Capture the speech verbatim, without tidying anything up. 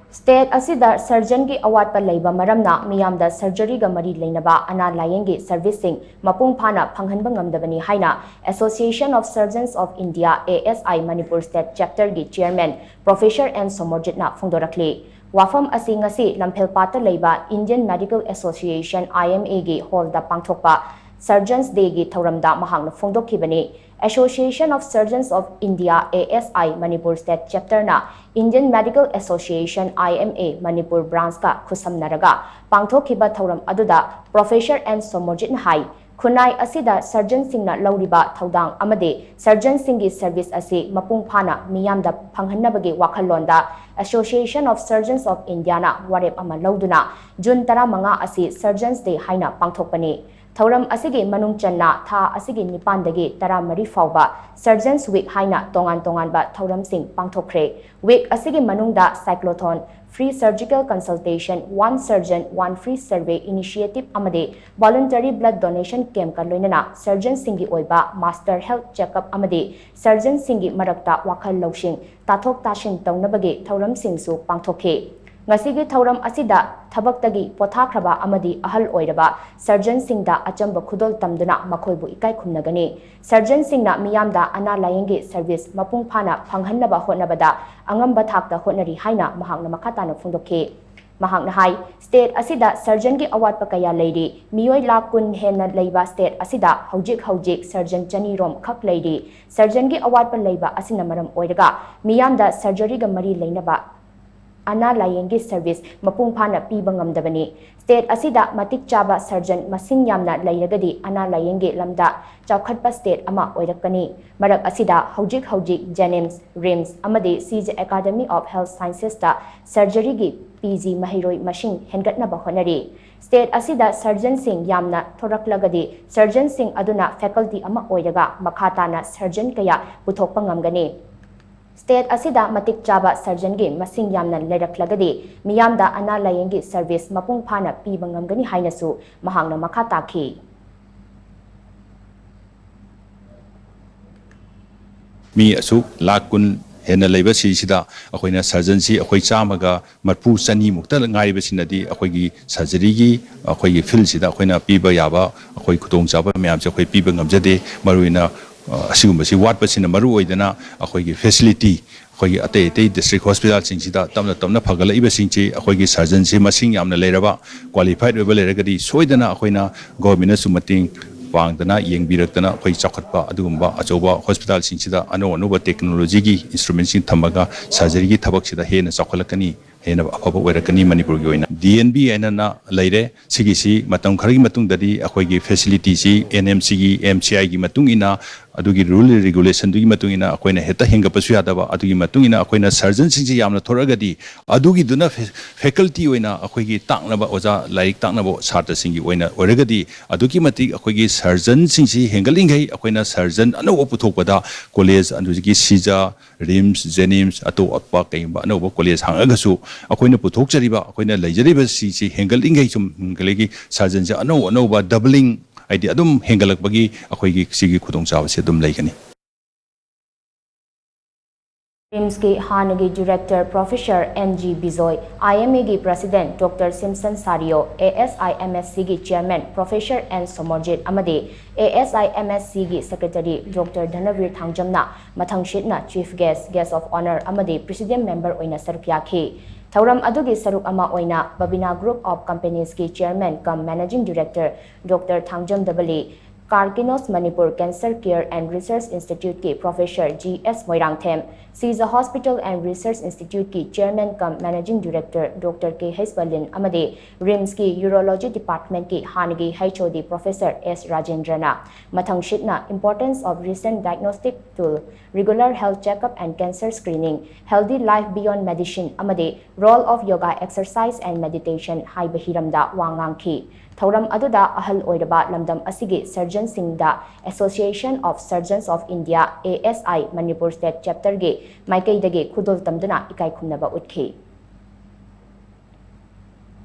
State ꯑꯁꯤꯗ surgeonꯒꯤ ꯑꯋꯥꯠꯄ ꯂꯩꯕ ꯃꯔꯝꯅ ꯃꯤꯌꯥꯝꯗ surgeryꯒ ꯃꯔꯤ ꯂꯩꯅꯕ ꯑꯅꯥ ꯂꯥꯌꯦꯡꯒꯤ serviceꯁꯤꯡ ꯃꯄꯨꯡ ꯐꯥꯅ ꯐꯪꯍꯟꯕ ꯉꯝꯗꯕꯅꯤ ꯍꯥꯏꯅ Association of Surgeons of India, A S I, Manipur State Chapterꯒꯤ Chairman Professor N ꯁꯣꯃꯣꯔꯖꯤꯠꯅ ꯐꯣꯡꯗꯣꯔꯛꯂꯤ꯫ ꯋꯥꯐꯝ ꯑꯁꯤ ꯉꯁꯤ ꯂꯝꯐꯦꯜꯄꯥꯠꯇ ꯂꯩꯕ Indian Medical Association, I M Aꯒꯤ hallꯗ ꯄꯥꯡꯊꯣꯛꯄ Surgeons Dayꯒꯤ ꯊꯧꯔꯝꯗ ꯃꯍꯥꯛꯅ ꯐꯣꯡꯗꯣꯛꯈꯤꯕꯅꯤ꯫ Association of Surgeons of India, A S I, Manipur State Chapterꯅ Indian Medical Association, I M A, Manipur Branchꯀ ꯈꯨꯠꯁꯝꯅꯔꯒ ꯄꯥꯡꯊꯣꯛꯈꯤꯕ ꯊꯧꯔꯝ ꯑꯗꯨꯗ Professor N ꯁꯣꯃꯣꯔꯖꯤꯠꯅ ꯍꯥꯏ, ꯈꯨꯟꯅꯥꯏ ꯑꯁꯤꯗ surgeonꯁꯤꯡꯅ ꯂꯧꯔꯤꯕ ꯊꯧꯗꯥꯡ ꯑꯃꯗꯤ surgeonꯁꯤꯡꯒꯤ service ꯑꯁꯤ ꯃꯄꯨꯡ ꯐꯥꯅ ꯃꯤꯌꯥꯝꯗ ꯐꯪꯍꯟꯅꯕꯒꯤ ꯋꯥꯈꯜꯂꯣꯟꯗ Association of Surgeons of Indiaꯅ ꯋꯥꯔꯦꯞ ꯑꯃ ꯂꯧꯗꯨꯅ June ꯇꯔꯥꯃꯉꯥ ꯑꯁꯤ Surgeons Day ꯍꯥꯏꯅ ꯄꯥꯡꯊꯣꯛꯄꯅꯤ꯫ ꯊꯧꯔꯝ ꯑꯁꯤꯒꯤ ꯃꯅꯨꯡ ꯆꯟꯅ ꯊꯥ ꯑꯁꯤꯒꯤ ꯅꯤꯄꯥꯟꯗꯒꯤ ꯇꯔꯥꯃꯔꯤ ꯐꯥꯎꯕ Surgeons Week ꯍꯥꯏꯅ ꯇꯣꯉꯥꯟ ꯇꯣꯉꯥꯟꯕ ꯊꯧꯔꯝꯁꯤꯡ ꯄꯥꯡꯊꯣꯛꯈ꯭ꯔꯦ꯫ Week ꯑꯁꯤꯒꯤ ꯃꯅꯨꯡꯗ cyclothon, free surgical consultation, one surgeon, one free survey initiative ꯑꯃꯗꯤ voluntary blood donation campꯀ ꯂꯣꯏꯅꯅ surgeonꯁꯤꯡꯒꯤ ꯑꯣꯏꯕ master health checkup ꯑꯃꯗꯤ surgeonꯁꯤꯡꯒꯤ ꯃꯔꯛꯇ ꯋꯥꯈꯜ ꯂꯧꯁꯤꯡ ꯇꯥꯊꯣꯛ ꯇꯥꯁꯤꯟ ꯇꯧꯅꯕꯒꯤ ꯊꯧꯔꯝꯁꯤꯡꯁꯨ ꯄꯥꯡꯊꯣꯛꯈꯤ꯫ ꯉꯁꯤꯒꯤ ꯊꯧꯔꯝ ꯑꯁꯤꯗ ꯊꯕꯛꯇꯒꯤ ꯄꯣꯊꯥꯈ꯭ꯔꯕ ꯑꯃꯗꯤ ꯑꯍꯜ ꯑꯣꯏꯔꯕ surgeonꯁꯤꯡꯗ ꯑꯆꯝꯕ ꯈꯨꯗꯣꯜ ꯇꯝꯗꯨꯅ ꯃꯈꯣꯏꯕꯨ ꯏꯀꯥꯏ ꯈꯨꯝꯅꯒꯅꯤ꯫ Surgeonꯁꯤꯡꯅ ꯃꯤꯌꯥꯝꯗ ꯑꯅꯥ ꯂꯥꯌꯦꯡꯒꯤ service ꯃꯄꯨꯡ ꯐꯥꯅ ꯐꯪꯍꯟꯅꯕ ꯍꯣꯠꯅꯕꯗ ꯑꯉꯝꯕ ꯊꯥꯛꯇ ꯍꯣꯠꯅꯔꯤ ꯍꯥꯏꯅ ꯃꯍꯥꯛꯅ ꯃꯈꯥ ꯇꯥꯅ ꯐꯣꯡꯗꯣꯛꯈꯤ꯫ ꯃꯍꯥꯛꯅ ꯍꯥꯏ, state ꯑꯁꯤꯗ surgeonꯒꯤ ꯑꯋꯥꯠꯄ ꯀꯌꯥ ꯂꯩꯔꯤ꯫ ꯃꯤꯑꯣꯏ ꯂꯥꯈ ꯀꯨꯟ ꯍꯦꯟꯅ ꯂꯩꯕ state ꯑꯁꯤꯗ ꯍꯧꯖꯤꯛ ꯍꯧꯖꯤꯛ surgeon ꯆꯅꯤ ꯔꯣꯝ ꯈꯛ ꯂꯩꯔꯤ꯫ Surgeonꯒꯤ ꯑꯋꯥꯠꯄ ꯂꯩꯕ ꯑꯁꯤꯅ ꯃꯔꯝ ꯑꯣꯏꯔꯒ ꯃꯤꯌꯥꯝꯗ surgeryꯒ ꯃꯔꯤ ꯂꯩꯅꯕ ꯑꯅꯥ ꯂꯥꯌꯦꯡꯒꯤ service ꯃꯄꯨꯡ ꯐꯥꯅ ꯄꯤꯕ ꯉꯝꯗꯕꯅꯤ꯫ State ꯑꯁꯤꯗ ꯃꯇꯤꯛ ꯆꯥꯕ surgeon ꯃꯁꯤꯡ ꯌꯥꯝꯅ ꯂꯩꯔꯒꯗꯤ ꯑꯅꯥ ꯂꯥꯌꯦꯡꯒꯤ ꯂꯝꯗ ꯆꯥꯎꯈꯠꯄ state ꯑꯃ ꯑꯣꯏꯔꯛꯀꯅꯤ꯫ ꯃꯔꯛ ꯑꯁꯤꯗ ꯍꯧꯖꯤꯛ ꯍꯧꯖꯤꯛ JNIMS, RIMS ꯑꯃꯗꯤ CG Academy of Health Sciencesꯇ surgeryꯒꯤ P G ꯃꯍꯩꯔꯣꯏ ꯃꯁꯤꯡ ꯍꯦꯟꯒꯠꯅꯕ ꯍꯣꯠꯅꯔꯤ꯫ State ꯑꯁꯤꯗ surgeonꯁꯤꯡ ꯌꯥꯝꯅ ꯊꯣꯔꯛꯂꯒꯗꯤ surgeonꯁꯤꯡ ꯑꯗꯨꯅ faculty ꯑꯃ ꯑꯣꯏꯔꯒ ꯃꯈꯥ ꯇꯥꯅ surgeon ꯀꯌꯥ ꯄꯨꯊꯣꯛꯄ ꯉꯝꯒꯅꯤ꯫ State ꯑꯁꯤꯗ ꯃꯇꯤꯛ ꯆꯥꯕ surgeonꯒꯤ ꯃꯁꯤꯡ ꯌꯥꯝꯅ ꯂꯩꯔꯛꯂꯒꯗꯤ ꯃꯤꯌꯥꯝꯗ ꯑꯅꯥ ꯂꯥꯌꯦꯡꯒꯤ service ꯃꯄꯨꯡ ꯐꯥꯅ ꯄꯤꯕ ꯉꯝꯒꯅꯤ ꯍꯥꯏꯅꯁꯨ ꯃꯍꯥꯛꯅ ꯃꯈꯥ ꯇꯥꯈꯤ꯫ ꯃꯤ ꯑꯁꯨꯛ ꯂꯥꯈ ꯀꯨꯟ ꯍꯦꯟꯅ ꯂꯩꯕ ꯁꯤꯁꯤꯗ ꯑꯩꯈꯣꯏꯅ ꯁꯔꯖꯟꯁꯤ ꯑꯩꯈꯣꯏ ꯆꯥꯝꯃꯒ ꯃꯔꯐꯨ ꯆꯅꯤꯃꯨꯛꯇ ꯉꯥꯏꯔꯤꯕꯁꯤꯅꯗꯤ ꯑꯩꯈꯣꯏꯒꯤ ꯁꯔꯖꯔꯤꯒꯤ ꯑꯩꯈꯣꯏꯒꯤ ꯐꯤꯜꯁꯤꯗ ꯑꯩꯈꯣꯏꯅ ꯄꯤꯕ ꯌꯥꯕ ꯑꯩꯈꯣꯏ ꯈꯨꯗꯣꯡꯆꯥꯕ ꯃꯌꯥꯝꯁꯦ ꯑꯩꯈꯣꯏ ꯄꯤꯕ ꯉꯝꯖꯗꯦ꯫ ꯃꯔꯨꯑꯣꯏꯅ ꯑ, ꯑꯁꯤꯒꯨꯝꯕꯁꯤ ꯋꯥꯠꯄꯁꯤꯅ ꯃꯔꯨ ꯑꯣꯏꯗꯅ ꯑꯩꯈꯣꯏꯒꯤ ꯐꯦꯁꯤꯂꯤꯇꯤ ꯑꯩꯈꯣꯏꯒꯤ ꯑꯇꯩ ꯑꯇꯩ ꯗꯤꯁꯇ꯭ꯔꯤꯛ ꯍꯣꯁꯄꯤꯇꯥꯜꯁꯤꯡꯁꯤꯗ ꯇꯞꯅ ꯇꯞꯅ ꯐꯒꯠꯂꯛꯏꯕꯁꯤꯡꯁꯤ ꯑꯩꯈꯣꯏꯒꯤ ꯁꯔꯖꯟꯁꯤ ꯃꯁꯤꯡ ꯌꯥꯝꯅ ꯂꯩꯔꯕ, ꯀ꯭ꯋꯥꯂꯤꯐꯥꯏꯠ ꯑꯣꯏꯕ ꯂꯩꯔꯒꯗꯤ ꯁꯣꯏꯗꯅ ꯑꯩꯈꯣꯏꯅ ꯒꯣꯔꯃꯦꯟꯅꯁꯨ ꯃꯇꯦꯡ ꯄꯥꯡꯗꯅ ꯌꯦꯡꯕꯤꯔꯛꯇꯅ ꯑꯩꯈꯣꯏ ꯆꯥꯎꯈꯠꯄ ꯑꯗꯨꯒꯨꯝꯕ ꯑꯆꯧꯕ ꯍꯣꯁꯄꯤꯇꯥꯜꯁꯤꯡꯁꯤꯗ ꯑꯅꯧ ꯑꯅꯧꯕ ꯇꯦꯛꯅꯣꯂꯣꯖꯤꯒꯤ ꯏꯟꯁꯇ꯭ꯔꯨꯃꯦꯟꯁꯤꯡ ꯊꯝꯃꯒ ꯁꯔꯖꯔꯤꯒꯤ ꯊꯕꯛꯁꯤꯗ ꯍꯦꯟꯅ ꯆꯥꯎꯈꯠꯂꯛꯀꯅꯤ, ꯍꯦꯟꯅ ꯑꯐꯕ ꯑꯣꯏꯔꯛꯀꯅꯤ ꯃꯅꯤꯄꯨꯔꯒꯤ ꯑꯣꯏꯅ꯫ ꯗꯤ ꯑꯦꯟ ꯕꯤ ꯍꯥꯏꯅꯅ ꯂꯩꯔꯦ꯫ ꯁꯤꯒꯤꯁꯤ ꯃꯇꯝ ꯈꯔꯒꯤ ꯃꯇꯨꯡꯗꯗꯤ ꯑꯩꯈꯣꯏꯒꯤ ꯐꯦꯁꯤꯂꯤꯇꯤꯁꯤ ꯑꯦꯟ ꯑꯦꯝ ꯁꯤꯒꯤ, ꯑꯦꯝ ꯁꯤ ꯑꯥꯏꯒꯤ ꯃꯇꯨꯡ ꯏꯟꯅ, ꯑꯗꯨꯒꯤ ꯔꯨꯜ ꯔꯤꯒꯨꯂꯦꯁꯟꯗꯨꯒꯤ ꯃꯇꯨꯡ ꯏꯟꯅ ꯑꯩꯈꯣꯏꯅ ꯍꯦꯛꯇ ꯍꯦꯟꯒꯠꯄꯁꯨ ꯌꯥꯗꯕ, ꯑꯗꯨꯒꯤ ꯃꯇꯨꯡ ꯏꯟꯅ ꯑꯩꯈꯣꯏꯅ ꯁꯔꯖꯟꯁꯤꯡꯁꯤ ꯌꯥꯝꯅ ꯊꯣꯔꯛꯑꯒꯗꯤ ꯑꯗꯨꯒꯤꯗꯨꯅ ꯐꯦ-, ꯐꯦꯀꯜꯇꯤ ꯑꯣꯏꯅ ꯑꯩꯈꯣꯏꯒꯤ ꯇꯥꯛꯅꯕ ꯑꯣꯖꯥ, ꯂꯥꯏꯔꯤꯛ ꯇꯥꯛꯅꯕ ꯁꯥꯇ꯭ꯔꯁꯤꯡꯒꯤ ꯑꯣꯏꯅ ꯑꯣꯏꯔꯒꯗꯤ ꯑꯗꯨꯛꯀꯤ ꯃꯇꯤꯛ ꯑꯩꯈꯣꯏꯒꯤ ꯁꯔꯖꯟꯁꯤꯡꯁꯤ ꯍꯦꯟꯒꯠꯂꯤꯉꯩ ꯑꯩꯈꯣꯏꯅ ꯁꯔꯖꯟ ꯑꯅꯧꯕ ꯄꯨꯊꯣꯛꯄꯗ ꯀꯣꯂꯦꯖ ꯑꯗꯨꯗꯒꯤ ꯁꯤꯖꯥ, ꯔꯤꯝꯁ, ꯖꯦꯅꯤꯝꯁ, ꯑꯇꯣꯞ ꯑꯇꯣꯞꯄ ꯀꯩꯒꯨꯝꯕ ꯑꯅꯧꯕ ꯀꯣꯂꯦꯖ ꯍꯥꯡꯉꯒꯁꯨ ꯑꯩꯈꯣꯏꯅ ꯄꯨꯊꯣꯛꯆꯔꯤꯕ, ꯑꯩꯈꯣꯏꯅ ꯂꯩꯖꯔꯤꯕ ꯁꯤꯁꯤ ꯍꯦꯟꯒꯠꯂꯤꯉꯩ ꯁꯨꯝ ꯍꯦꯟꯒꯠꯂꯛꯏ, ꯁꯔꯖꯟꯁꯦ ꯑꯅꯧ ꯑꯅꯧꯕ ꯗꯕꯂꯤꯡ, ꯍꯥꯏꯗꯤ ꯑꯗꯨꯝ ꯍꯦꯟꯒꯠꯂꯛꯄꯒꯤ ꯑꯩꯈꯣꯏꯒꯤ ꯁꯤꯒꯤ ꯈꯨꯗꯣꯡꯆꯥꯕꯁꯤ ꯑꯗꯨꯝ ꯂꯩꯒꯅꯤ꯫ ꯔꯤꯝꯁꯀꯤ ꯍꯥꯟꯅꯒꯤ director professor N G Bijoy, I M ꯑꯦꯒꯤ president doctor Simson Shariyo, A S I M S ꯁꯤꯒꯤ ꯆꯤꯌꯔꯃꯦꯟ ꯄ꯭ꯔꯣꯐꯦꯁꯔ ꯑꯦꯟ ꯁꯣꯃꯣꯔꯖꯤꯠ ꯑꯃꯗꯤ ꯑꯦ ꯑꯦꯁ ꯑꯥꯏ ꯑꯦꯝ ꯑꯦꯁ ꯁꯤꯒꯤ ꯁꯦꯀ꯭ꯔꯦꯇꯔꯤ ꯗꯣꯛꯇꯔ ꯙꯅꯕꯤꯔ ꯊꯥꯡꯖꯝꯅ ꯃꯊꯪꯁꯤꯠꯅ chief guest, guest of honour ꯑꯃꯗꯤ ꯄ꯭ꯔꯤꯁꯤꯗꯦꯟꯠ ꯃꯦꯝꯕꯔ ꯑꯣꯏꯅ ꯁꯔꯨꯛ ꯌꯥꯈꯤ꯫ ꯊꯧꯔꯝ ꯑꯗꯨꯒꯤ ꯁꯔꯨꯛ ꯑꯃ ꯑꯣꯏꯅ ꯕꯕꯤꯅꯥ ꯒ꯭ꯔꯨꯞ ꯑꯣꯐ ꯀꯝꯄꯦꯅꯤꯁꯀꯤ chairman cum managing director doctor Thangjam Dhabali, Karkinos Manipur cancer care and research ꯏꯟꯁꯇꯤꯇ꯭ꯌꯨꯠꯀꯤ professor G S Moirangthem, Shija hospital and research ꯏꯟꯁꯇꯤꯇ꯭ꯌꯨꯠꯀꯤ chairman cum managing director doctor K Heis Palin ꯑꯃꯗꯤ ꯔꯤꯝꯁꯀꯤ ꯌꯨꯔꯣꯂꯣꯖꯤ ꯗꯤꯄꯥꯔꯠꯃꯦꯟꯠꯀꯤ ꯍꯥꯟꯅꯒꯤ H O D professor S ꯔꯥꯖꯦꯟꯗ꯭ꯔꯅ ꯃꯊꯪꯁꯤꯠꯅ importance of recent diagnostic tool, regular health checkup and cancer screening, healthy life beyond medicine ꯑꯃꯗꯤ role of yoga exercise and meditation ꯍꯥꯏꯕ ꯍꯤꯔꯝꯗ ꯋꯥ ꯉꯥꯡꯈꯤ꯫ ꯊꯧꯔꯝ ꯑꯗꯨꯗ ꯑꯍꯜ ꯑꯣꯏꯔꯕ ꯂꯝꯗꯝ ꯑꯁꯤꯒꯤ ꯁꯔꯖꯟꯁꯤꯡꯗ Association of Surgeons of India, A S I, Manipur state ꯆꯦꯞꯇꯔꯒꯤ ꯃꯥꯏꯀꯩꯗꯒꯤ ꯈꯨꯗꯣꯜ ꯇꯝꯗꯨꯅ ꯏꯀꯥꯏ ꯈꯨꯝꯅꯕ ꯎꯠꯈꯤ꯫